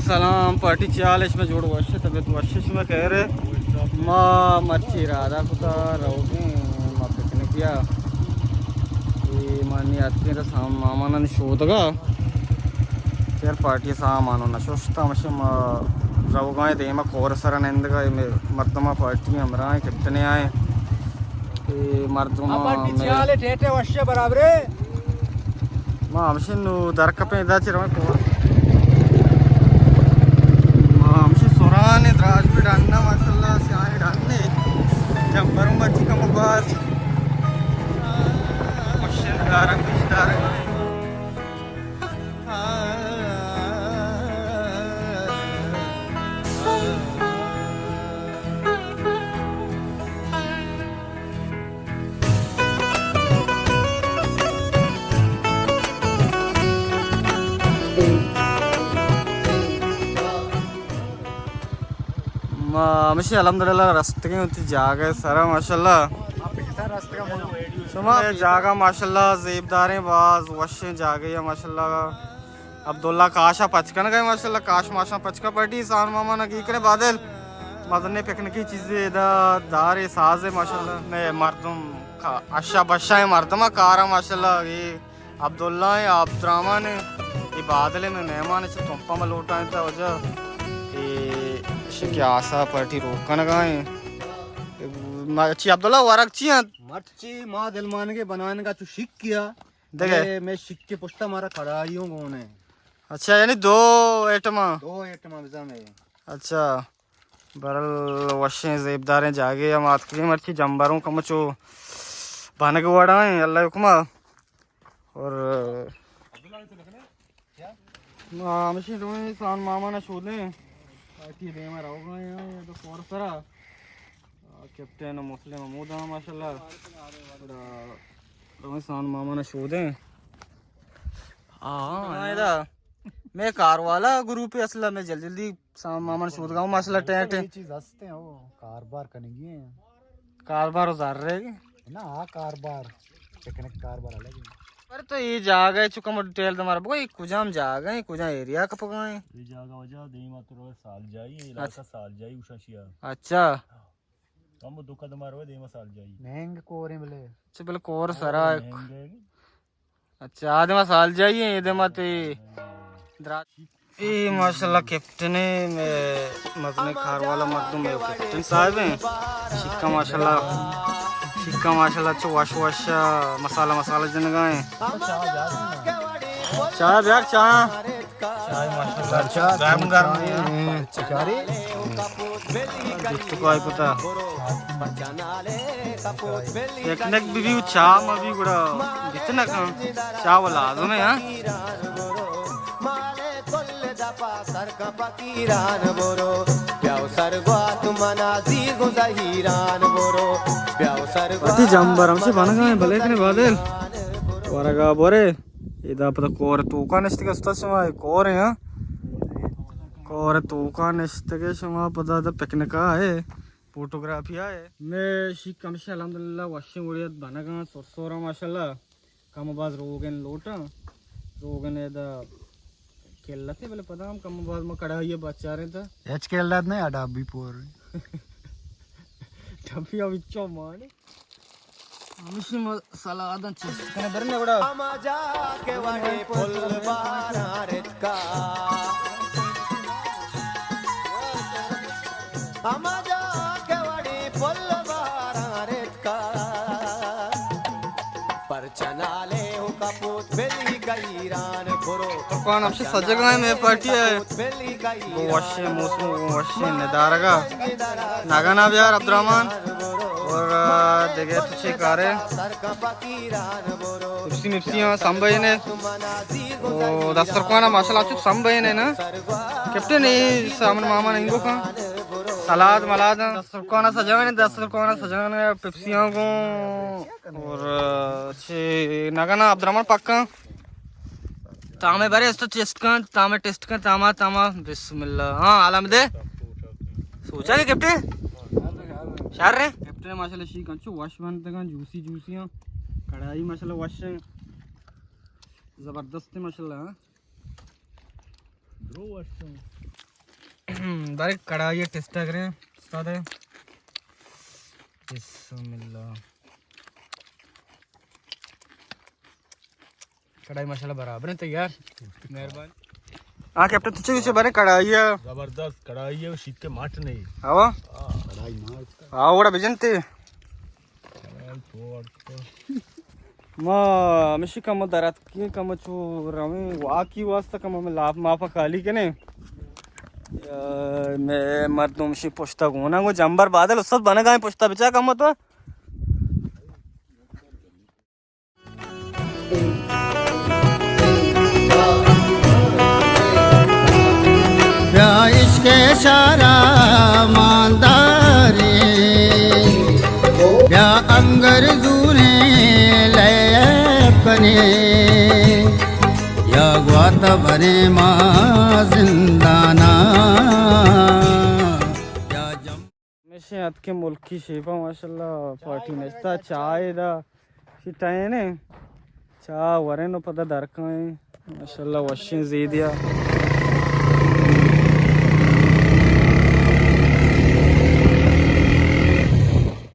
سلام پارٹی، چے حال اِش؟ شمئے جوڑ وش اِت، طبیعت وش اِت، شمئے خیر اِت؟ ما مرچی ارادہ کتا روگیں ما پکنکیا۔ اے ما نی اتکیں تہ سامان مامانانی شودگا۔ چیر پارٹی سامان نہ ششتا، ہمشی ما روگائیں دیما کور سرا نندگا، اے مردما پارٹی ہمراہیں کپٹنے آئیں۔ اے مردم آ پارٹی مئے چے حال اِت؟ ٹیٹے وشے برابرے؟ ما ہمشی نو در کپیں ادا چہ رویں کور۔ ما ہمشی سران دراج بھی ڈننا ماشاءاللہ سیاہیں ڈننے۔ جمبروں بچی کم باز۔ مشین دارک پیش دارک۔ ما ہمشی الحمدللہ رستگیں وتی جاگہ سرا ماشاءاللہ۔ شما جاگہ ماشاءاللہ زیبداریں، باز وشیں جاگہ اے ماشاءاللہ۔ عبداللہ کاشا پچ کنگا اے ماشاءاللہ، کاش ماشاں پچ کا پٹی، سان ماما نگی کنے بادل۔ مزنیں پکنکی چیزے ادا دارے سازے ماشاءاللہ۔ مئے مردم کا-، اشا بشا اے مردم کارا ماشاءاللہ۔ اے عبداللہ اے، عبدالرحمن اے، اے بادل اے، مئے مہمان اے، چہ تمپا ما لوٹائیں تا وجہ۔ اے شکی آسا پارٹی روک کنگا اے۔ اے ما-، چی عبداللہ ورگ چی انت؟ مرچی ما دلمانگے بنانگا چو شکیا۔ دگہ؟ اے مئے شکے پشتا مارا کڑاہی ہوں گونے۔ اچھا، یعنی دو ایٹم آں؟ دو ایٹم آں بزاں مئے۔ اچھا، برل وشیں زیبداریں جاگے ہم آتکگیں، مرچی جمبروں کم چو بنگ وڑائیں اللہ حکمہ۔ اور ما ہمشی دوئیں سان ماما نہ شودیں۔ پارٹی دیما روگا ایں، یا تو کور سرا۔ آ، کیپٹن و مسلم ہمودا ماشاءاللہ۔ گڑا دوئیں سان ماما نہ شودیں۔ آ، ہاں، ادا۔ مئے کار والا گروپ اصل میں جلدی جلدی سان ماما نہ شودگا ہوں ماشاءاللہ ٹینٹ۔ یہ چیز ہستے ہیں، وہ کاروبار کنگی ہیں۔ کاروبار و زر رہے گی؟ نا، آ کاروبار، پکنک کاروبار الگ ہے۔ پر تو یہ جاگہ ہے، چکا مو ڈیٹیل تو مارا بگو، یہ کجام جاگہ ہے، کجام ایریا کپگا ہے؟ یہ جاگہ وجہ دیما تو روئے سال جائی، یہ علاقہ اچھا۔ سال جائی اوشا شیا۔ اچھا۔ ہم دو قدم روئے دیما سال جائی۔ مہنگ کوریں بلے۔ اچھا، بلے کور سرا۔ مہنگ ہے۔ اچھا، آ دیما سال جائی ہیں، یہ دیما تے درا-، اے ماشاءاللہ کیپٹن ہے، مئے مزنیں کار والا مردم ہے، کیپٹن صاحب ہیں۔ شکا ماشاءاللہ، شکا ماشاءاللہ چو وش وش مسالہ مسالہ جنگا ہیں۔ چاہ بیار، چاہ۔ چاہ ماشاءاللہ گرم گرم ہیں۔ چکاری۔ جت کائی پتا۔ پکنک بی بی و چاہ ما بی گڑا جت نہ کن۔ چاہ و لازم ہے، ہاں۔ وتی جمبر ہمشی بنگا ہیں، بلے کنے بادل۔ ورگا بورے۔ ادا پدا کور توکا نشتگ است شما، اے کور ہیں، ہاں۔ کور توکا نشتگ شما پدا دا پکنکا ہے، فوٹوگرافی ہے۔ میں شیک ہمشی الحمدللہ وشیں وڑیت بنگا، سر سورا ماشاءاللہ۔ کم باز روگن لوٹاں، روگن ادا قلت ہے، بلے پدا ہم کم باز ما کڑاہی بچاریں تا۔ ہچ قلت نہیں، آ ڈبی پور۔ ڈبی اب اچو مانے۔ ہمشی ما سلاداں چست کنے برنے گڑا۔ ہما جا کے وڑے پل باراں رتکا۔ ہما جا کے وڑے پل باراں رتکا۔ پر چنالے ہو کپوت بلی گیران برو۔ ترکان ہمشی سجگا ہیں، مئے پارٹی ہے۔ گو وشیں موسم، گو وشیں ندارگا۔ نگنا بیار عبدالرحمن۔ اور، آ، دگہ تو چے کارے؟ پپسی مپسی ہاں سمبھینے۔ او، دسترخوان ماشاءاللہ اچھو سمبھینے نا۔ کیپٹن، اے سامن ماما ننگو کن۔ سلاد ملاد ہاں۔ دسترخوان سجانے، دسترخوان سجانے، پپسیاں گوں۔ اور، آ، چے نگنا عبدالرحمن پکا۔ تامے برے است ٹیسٹ کن، تامے ٹیسٹ کن، تاما، تاما، بسم اللہ۔ ہاں، عالم دے۔ سوچا کہ کیپٹن؟ شر ہے؟ کیپٹن ماشاءاللہ شیک انچو وش بنتگاں، جوسی جوسی ہاں۔ کڑاہی ماشاءاللہ وش ہے۔ زبردست ہے ماشاءاللہ، ہاں۔ درو وش ہے۔ بارے کڑائی ٹیسٹ کریں استاد۔ بسم اللہ۔ کڑائی ماشاءاللہ برابر ہے تیار۔ مہربانی۔ ہاں کیپٹن، تو چیز سے بنے کڑائی ہے۔ زبردست کڑائی ہے، شیت کے مٹ نہیں۔ ہوا؟ ہاں۔ ہاں، وڑا بجنتے۔ ما ہمیشی کم درات کی کم چو رویں واکی واسطہ کم ہمیں لاپ ماپا خالی کنے۔ یا، میں مردم شی پشتا گونا گو جمبر بادل استاد بنگائیں پشتا بچا کم تو۔ بیا عشق شارا ماندارے، بیا انگر زوریں لیب کنے، یا گوات بریں ما زندانا، یا جم ہمیشہ اتکیں ملکی شیپا ماشاءاللہ پارٹی نشتا، چائے دا، شی ٹائنے، چاہ ورن و پدا درکائیں، ماشاءاللہ وشیں زیدیا۔